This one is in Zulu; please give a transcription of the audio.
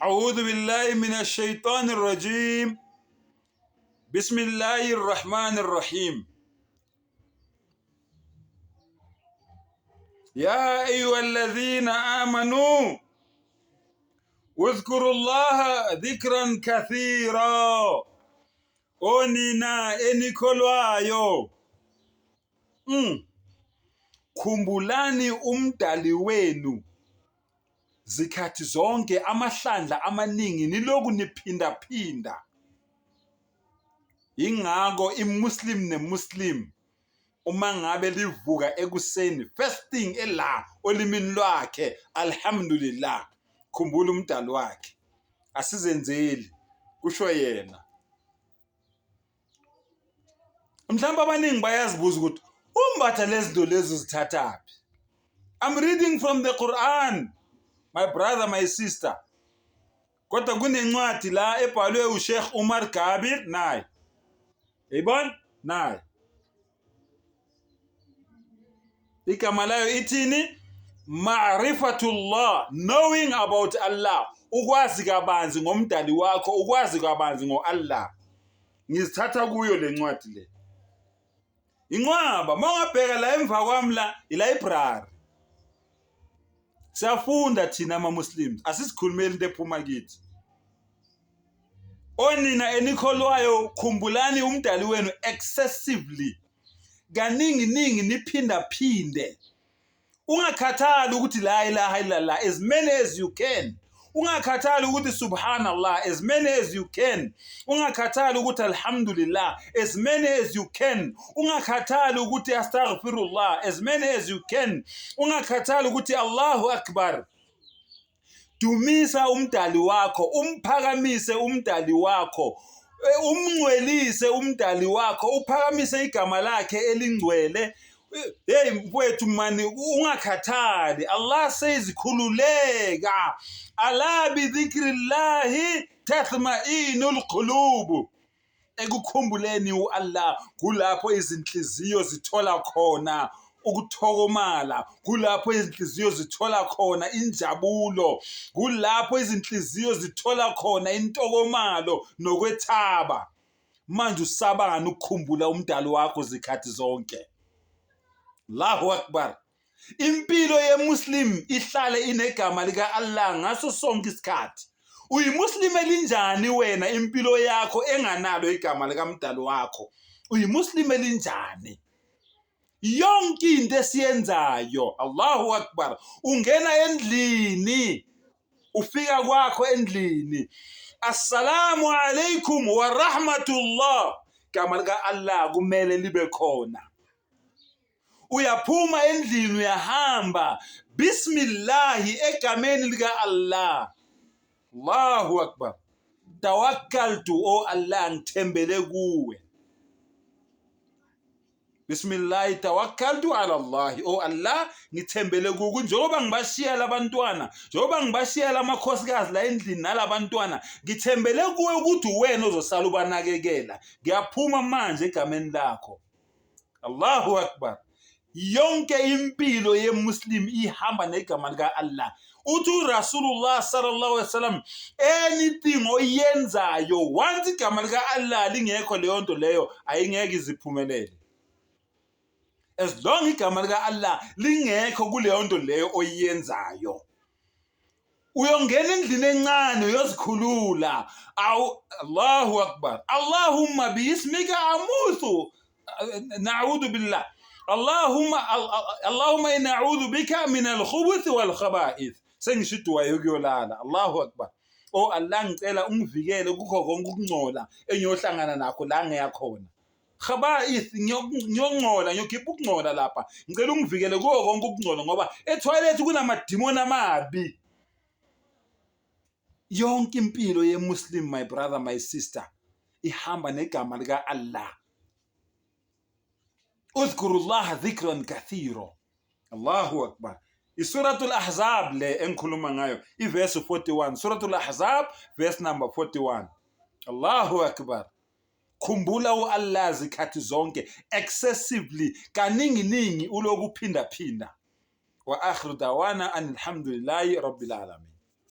أعوذ بالله من الشيطان الرجيم بسم الله الرحمن الرحيم يا أيها الذين آمنوا اذكروا الله ذكرا كثيرا onina enikholwayo Khumbulani umdali wenu zikhathi zonke amahlandla amaningi niloku niphindaphinda. Ingakho iMuslim neMuslim uma ngabe livuka ekuseni first thing ela olimini lwakhe alhamdulillah khumbula umdali wakhe asizenzeli kusho yena. Mhlawumbe abaningi bayazibuza ukuthi umbatha lezi zinto lezi uzithathaphi. I'm reading from the Quran, my brother, my sister. Kodwa kunencwadi la ebhalwe uSheikh Umar Gabir naye. Yayibona? Naye. Igama layo ithini? Ma'rifatullah, knowing about Allah, ukwazi kabanzi ngomdali wakho, ukwazi kabanzi ngo-Allah. Ngizithatha kuyo le ncwadi le. Inqwaba, uma ungabheka la emva kwami la, i-library. Siyafunda thina ama-Muslims, asisikhulumeli into ephuma kithi. Onina enikholwayo khumbulani umdali wenu excessively kaningi ningi niphindaphinde ungakhathali ukuthi la ilaha illallah as many as you can ungakhathali ukuthi subhanallah as many as you can ungakhathali ukuthi alhamdulillah as many as you can ungakhathali ukuthi astaghfirullah as many as you can ungakhathali ukuthi Allahu akbar Dumisa umdali wakho, umphakamise umdali wakho, eh, umngcwelise umdali wakho, uphakamise igama lakhe elingcwele. Eh, hey mfowethu mani ungakhathali. Allah says khululeka. Ala bi dhikrillahi tathmainul qulub. Ekukhumbuleni u-Allah kulapho izinhliziyo zithola khona ukuthokomala, kulapho izinhliziyo zithola khona injabulo, kulapho izinhliziyo zithola khona intokomalo nokwethaba. Manje usabani ukukhumbula umdali wakho zikhathi zonke? Allahu Akbar. Impilo yeMuslim ihlale inegama lika-Allah ngaso sonke isikhathi. UyiMuslim elinjani wena impilo yakho enganalo igama likamdali wakho? UyiMuslim elinjani? Yonke into esiyenzayo, Allahu Akbar, ungena endlini ufika kwakho endlini assalamu alaikum wa rahmatullah gama lika Allah kumele libe khona Uyaphuma endlini uyahamba bismillahi egameni lika Allah. Allahu akbar. Tawakkaltu o Allah ngithembele kuwe. Bismillahi tawakkaltu ala Allah. O Allah ngithembele kuwe njengoba ngibashiya labantwana, njengoba ngibashiya lamakhosikazi la endlini nalabantwana, ngithembele kuwe ukuthi uwena ozosala ubanakekela. Ngiyaphuma manje egameni lakho. Allahu Akbar. Yonke impilo yeMuslim ihamba negama lika-Allah. Uthi uRasulullah sallallahu alaihi wasallam anything oyenzayo once igama lika-Allah lingekho leyo nto leyo ayingeke iziphumelele. As long igama lika-Allah lingekho kuleyo nto leyo oyenzayo. Uyongena endlini encane uyozikhulula. Awu Allahu Akbar. Allahumma biismika amuthu. Na'udhu billah. Allahumma Allahumma inna a'udhu bika min al-khubuth wal khaba'ith. Sengisho iduwa yokuyolala. Allahu Akbar. Oh Allah ngicela ungivikele kukho konke ukungcola engiyohlangana nakho la ngiya khona. Khaba'ith ngiyongcola ngiyokhipha ukungcola lapha ngicela ungivikele kuwo konke ukungcola ngoba ethoyilethi kunamadimoni amabi yonke impilo yemuslim my brother my sister ihamba negama lika-Allah udhkurullaha dhikran kathiro Allahu akbar Isuratul Ahzab le engikhuluma ngayo iverse 41 Suratul Ahzab verse number 41 Allahu akbar Khumbula u-Allah zikhathi zonke excessively kaningi ningi ulokhu phinda phinda. Wa akhiru dawana anilhamdulillahi rabbil alamin.